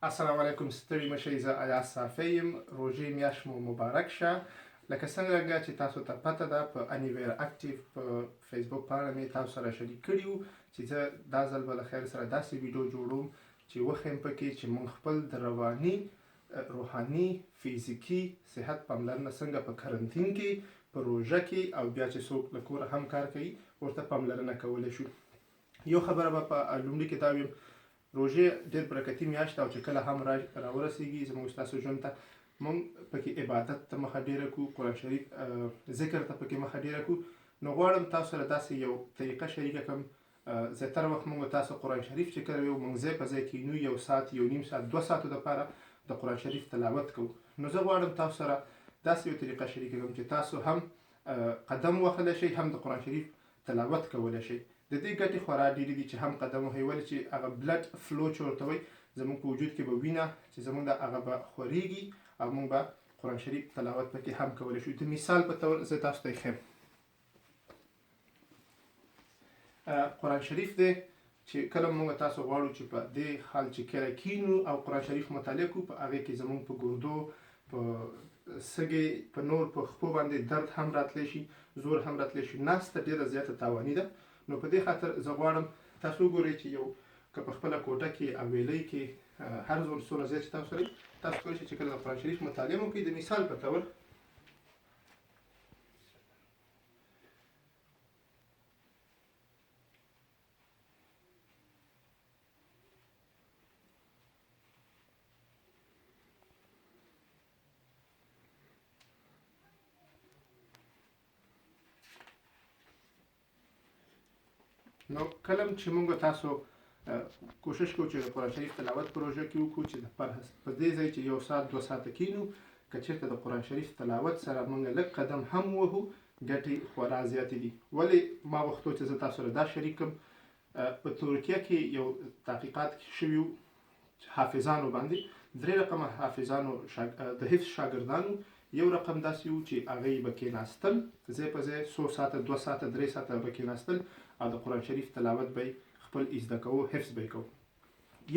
السلام علیکم، ستړي مشئ. زه ایاز صافی یم. روژې میاشت مو مبارک شه. لکه څنګه چې تاسو ته پته ده، په انیویر اکټیو په فیسبوک پاڼه مې تاسو سره شریک کړي وو چې زه دا ځل به له خیر سره داسې ویډیو جوړوم چې وښیم پکې چې موږ خپل د رواني، روحاني، فزیکي صحت پاملرنه څنګه په کرنتین کې، په روژه کې او بیا چې څوک له کوره هم کار کوي ورته پاملرنه کولی شو. یو خبره به په لومړي کې دا ویم، روژې ډېر برکتي میاشت او چې کله هم راورسېږي زموږ ستاسو ژوند ته، موږ پکې عبادت ته مخه ډېره کړو، قرآن شریف ذکر ته پکې مخه ډېره کړو. نو غواړم تاسو سره داسې یو طریقه شریکه کړم. زیاتره وخت موږ تاسو قرآن شریف چې کله ویو، موږ ځای په ځای کینو، یو ساعت، یو نیم ساعت، 2 ساعتو دپاره د قرآن شریف تلاوت کوو. نو زه غواړم تاسو سره داسې یو طریقه شریکه کړم چې تاسو هم قدم وهلی شئ، هم د قرآن شریف تلاوت کولی شئ. د دې ګټې خورا ډېرې دي چې هم قدم وهئ، ولې چې هغه blood flow چې ورته وایي، زموږ په وجود کې به وینه چې زموږ د هغه به خورېږي او موږ به قرآن شریف تلاوت پکې هم کولی شو. د مثال په طور زه تاسو ته ښیم، قرآن شریف دی چې کله موږ تاسو غواړو چې په دې حال چې کله کینو او قرآن شریف مطالعه کو، په هغې کې زموږ په ګردو، په سږې، په نور په خپو باندې درد هم راتلی شي، زور هم راتلی شي. ناسته ډېره زیاته تاواني ده. نو په دې خاطر زه غواړم تاسو وګورئ چې یو که په خپله کوټه کې، اویلۍ کې، هر ځول څونه ځای چې تاسو لرئ، تاسو کولی شئ چې کله د قرآن شریف مطالعه مو کوئ، د مثال په طور نو کله چې موږ تاسو کوشش کوو چې د قرآن شریف تلاوت په روژه کې وکړو، چې په دې ځای چې یو ساعت، 2 ساعته کینو، که چېرته د قرآن شریف تلاوت سره موږ لږ قدم هم ووهو، ګټې خورا زیاتې دي. ولې ما غوښتو چې زه تاسو سره دا شریک کړم؟ په ترکیه کې یو تحقیقات شوي حافظانو باندې، درې رقمه حافظانو د حفظ شاګردانو. یو رقم داسې وو چې هغوی به کېناستل ځای په ځای، څو ساعته، 2 ساعته، 3 ساعته به کېناستل او د قرآن شریف تلاوت به خپل زده کوو، حفظ به یې کوو.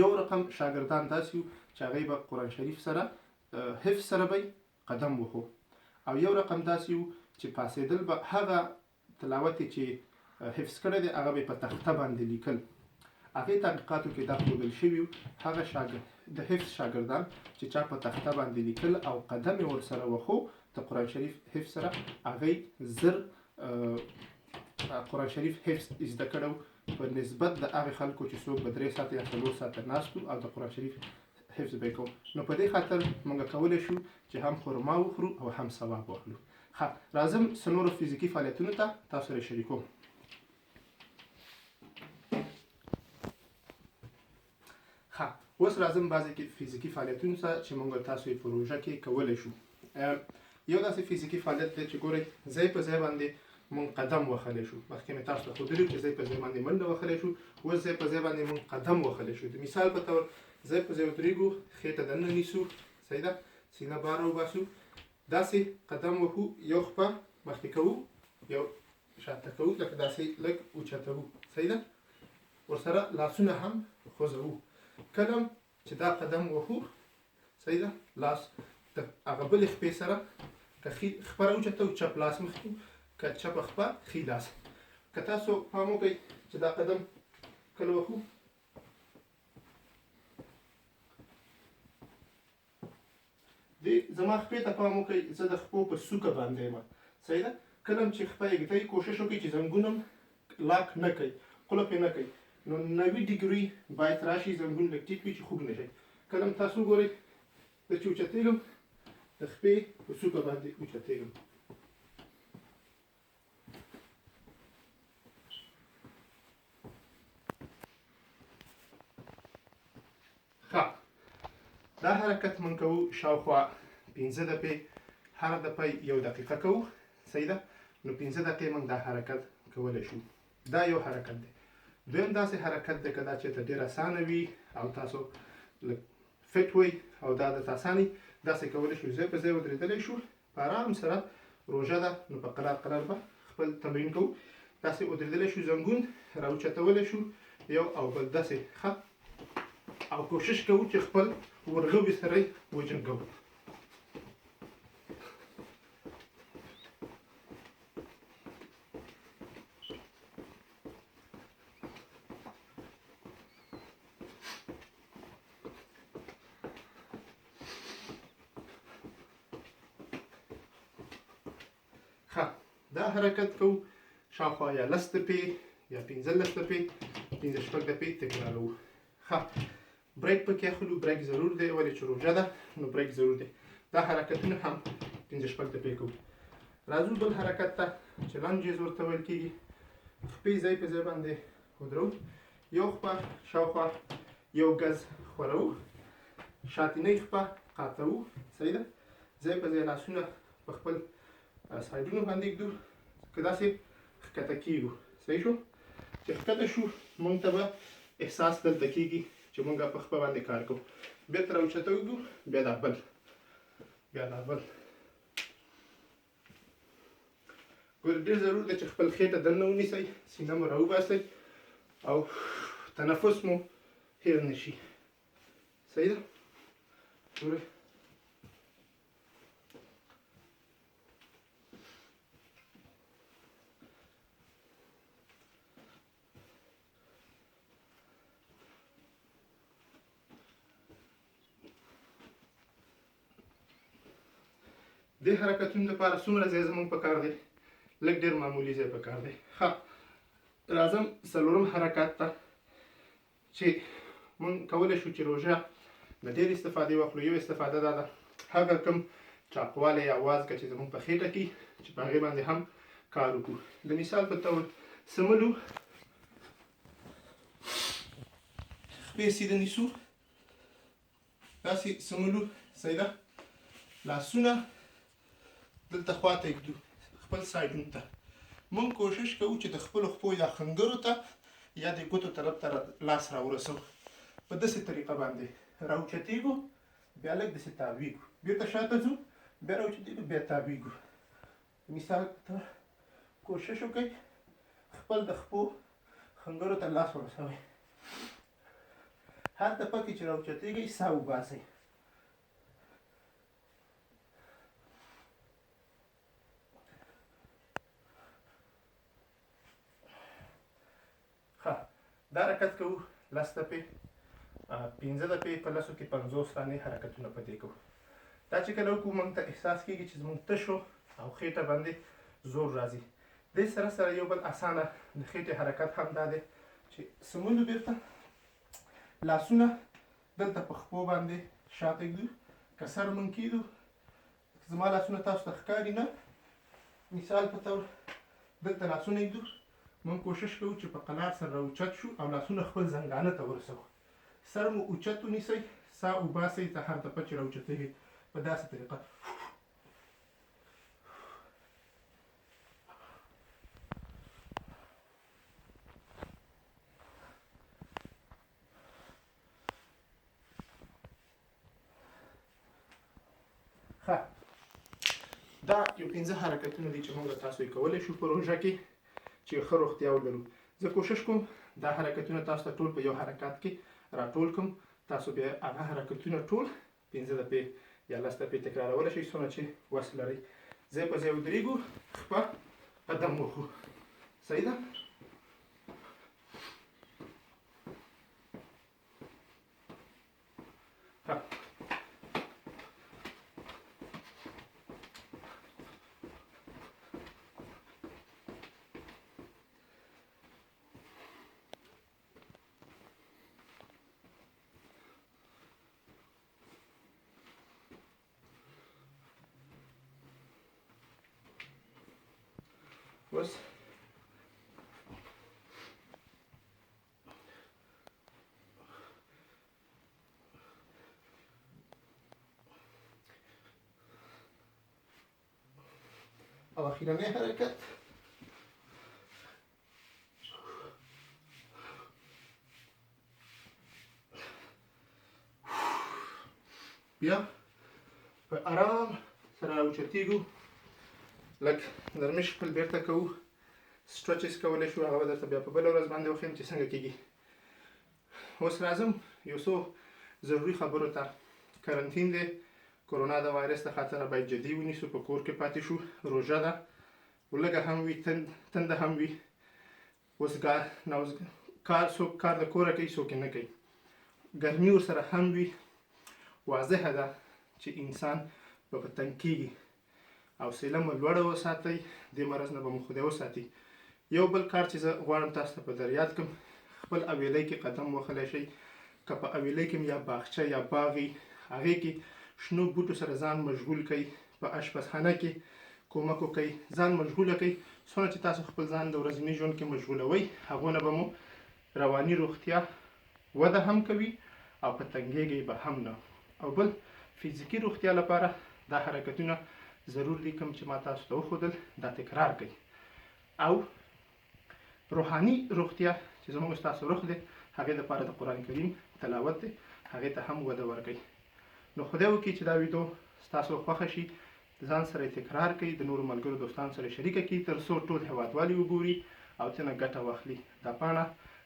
یو رقم شاګردان داسې وو چې هغوی به قرآن شریف سره حفظ سره به قدم وهو، او یو رقم داسې وو چې پاسېدل به، هغه تلاوت چې حفظ کړی دی هغه به په تخته باندې لیکل. هغې تحقیقاتو کې دا ښودل شوي، هغه شاګرد د حفظ شاګردان چې چا په تخته باندې لیکل او قدم یې ورسره وخو د قرآن شریف حفظ سره، هغوی زر قرآن شریف حفظ زده کړی په نسبت د هغې خلکو چې څوک به 3 ساعته یا 4 ساعته ناست او د قرآن شریف حفظ به کوو. نو په دې خاطر موږ کولی شو چې هم خرما وخورو او هم ثواب واخلو. ښه، راځم څه نورو فزیکي فعالیتونو ته تاسو سره شریکوم. ښه، اوس راځم بعضې کې فزیکي فعالیتونو ته چې موږ تاسو یې په روژه کې کولی شو. یو داسې فزیکي فعالیت دی چې ګورئ، ځای په ځای باندې موږ قدم وهلی شو. مخکې مې تاسو ته ښودلي چې ځای په ځای باندې منډه وهلی شو، اوس ځای په ځای باندې موږ قدم وهلی شو. د مثال په طور ځای په ځای ودرېږو، خېټه دننه نیسو، صحیح ده، سینه بار وباسو، داسې قدم وهو، یو خپه مخکې کوو، یو شاته کوو، لکه داسې لږ اوچتوو، صحیح ده، ورسره لاسونه هم خوځوو. کله چې دا قدم وهو، صحیح ده، لاس د هغه بلې خپې سره که ښي خپه راوچتوو، چپ لاس مخکې، که چپه خپه، ښي لاس. که تاسو پام وکړئ چې دا قدم کله وهو، دې زما خپې ته پام وکړئ، زه د خپو په سوکه باندې یم، صحیح ده. کله چې خپه ږدئ، کوشش وکړئ چې زنګون هم لاک نه کړئ، قلف یې نه کړئ، نو 90 ډیګري باید راشي، زنګون لږ ټیټ وي چې خوږ نه شي. کله تاسو وګورئ، زه چې اوچتېږم د خپې په سوکه باندې اوچتېږم. ښه، دا حرکت مونږ کوو شاوخوا 5 دقیقې، هر دفعه یو دقیقه کوو، صحیح ده. نو 5 دقیقې مونږ دا حرکت کولی شو. دا یو حرکت دی. دویم داسې حرکت دی، که دا چېرته ډېر اسانه وي او تاسو لږ فټ وئ او دا درته اسانه، داسې کولی شو، ځای په ځای ودرېدلی شو په آرام سره. روژه ده نو په قرار قرار به خپل تمرین کوو. داسې ودرېدلی شو، زنګون راوچتولی شو یو او بل داسې. ښه، او کوشش کوو چې خپل ورغوي سره وجنګوو. ښه، دا حرکت کوو شاوخوا یا 10 دقیقې یا 15 دقیقې، 5 شپږ دقیقې تکراروو. ښه، بریک پکې اخلو، بریک ضرور دی، ولې چې روژه ده نو بریک ضرور دی. دا حرکتونه هم 5 شپږ دقیقې کوو. راځو بل حرکت ته چې لنجز ورته ویل کېږي. خپې ځای په ځای باندې ودرو، یو خپه شاوخوا یو ګز خورو، شاتینۍ خپه قاتوو، صحیح ده. ځای په ځای لاسونه په خپل سایډونو باندې ږدو، که داسې ښکته کېږو، صحیح شو. چې ښکته شو موږ ته به احساس دلته کېږي چې موږ په خپه باندې کار کوو. بېرته راوچتوږو، بیا دا بل، بیا دا بل. ګورئ ډېر ضرور دی چې خپل خېټه دننه ونیسئ، سینه مو راوباسئ او تنفس مو هېر نه شي، صحیح ده. ګورئ دې حرکتونو لپاره څومره ځای زموږ په کار دی؟ لږ ډېر معمولي ځای په کار دی. ښه، راځم څلورم حرکت ته چې موږ کولی شو چې روژه د ډېر استفادې واخلو. یو استفاده دا ده، هغه کوم چاقوالی یا وازګه چې زموږ په خېټه کې چې په هغې باندې هم کار وکړو. د مثال په طور سملو، خپې سیده نیسو، داسې سملو، صحیح ده. لاسونه دلته خواته ږدو، خپل سایډونو ته. موږ کوشش کوو چې د خپلو خپو یا خنګرو ته یا د ګوتو طرف ته لاس راورسوو. په داسې طریقه باندې راوچتېږو، بیا لږ داسې تاویږو، بېرته شاته ځو، بیا راوچتېږو، بیا تاویږو. مثال ته کوشش وکړئ خپل د خپو خنګرو ته لاس ورسوئ. هر دفعه کې چې راوچتېږئ ساه وباسئ. ښه، دا حرکت کوو 10 دقیقې، 5 دقیقې، په 10 کې 50 ثانیې حرکتونه په دې کوو. دا چې کله وکړو موږ ته احساس کېږي چې زموږ تشو او خېټه باندې زور راځي. دې سره سره یو بل اسانه د خېټې حرکت هم دا دی چې سمولو، بېرته لاسونه دلته په خپو باندې شاته ږدو، که سر موږ کېدو، زما لاسونه تاسو ته ښکاري نه، مثال په طور دلته لاسونه ږدو، موږ کوشش کوو چې په قلار سره راوچت شو او لاسونه خپل زنګانه ته ورسوو. سر مو اوچت ونیسئ، ساه وباسئ ته هر دفعه چې راوچتېږئ په داسې طریقه. ښه، دا یو 5 حرکتونه دي چې موږ تاسو یې کولی شو په روژه کې چې ښه روغتیا ولرو. زه کوشش کوم دا حرکتونه تاسو ته ټول په یو حرکت کې راټول کړم. تاسو بیا هغه حرکتونه ټول 5 دقیقې یا 10 دقیقې تکرارولی شئ، څومره چې وس لرئ. ځای په ځای ودرېږو، خپه قدم وخو، صحیح ده. ښه، اوس او اخیرنی حرکت بیا په آرام سره راوچتېږو، لږ نرمش خپل بېرته کوو، سټرچز کولی شو، هغه به درته بیا په بله ورځ باندې وښیم چې څنګه کېږي. اوس راځم یو څو ضروري خبرو ته. کرنتین دی، کرونا د وایرس د خاطره باید جدي ونیسو، په کور کې پاتې شو. روژه ده، ولږه هم وي، تنده هم وي. اوس نو کار، څوک کار د کوره کوي، څوک یې نه کوي، ګرمي ورسره هم وي. واضحه ده چې انسان به په تنګ کېږي. حوصله مو لوړه وساتئ، دې مرض نه به مو خدای وساتي. یو بل کار چې زه غواړم تاسو ته په دریاد کړم، خپل اویلۍ کې قدم وهلی شئ. که په اویلۍ کې یا باغچه یا باغ وي، هغې کې شنو بوټو سره ځان مشغول کړئ. په اشپزخانه کې کومک وکړئ، ځان مشغوله کړئ. څونه چې تاسو خپل ځان د ورځني ژوند کې مشغولوئ، هغو نه به مو رواني روغتیا وده هم کوي او په تنګېږئ به هم نه. او بل فزیکي روغتیا لپاره دا حرکتونه ضرور دي، کوم چې ما تاسو ته وښودل، دا تکرار کړئ. او روحاني روغتیا چې زموږ ستاسو روح دی، هغې دپاره د قرآن کریم تلاوت دی، هغې ته هم وده ورکړئ. نو خدای وکړي چې دا ویډیو ستاسو خوښه شي، ځان سره یې تکرار کړئ، د نورو ملګرو دوستانو سره شریکه کړئ، تر څو ټول هیوادوال یې وګوري او ترېنه ګټه واخلي. دا پاڼه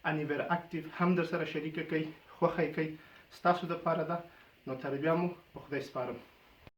انیویر اکټیو هم در سره شریکه کړئ، خوښه یې کړئ، ستاسو دپاره ده. نو تر بیا مو په خدای سپارم.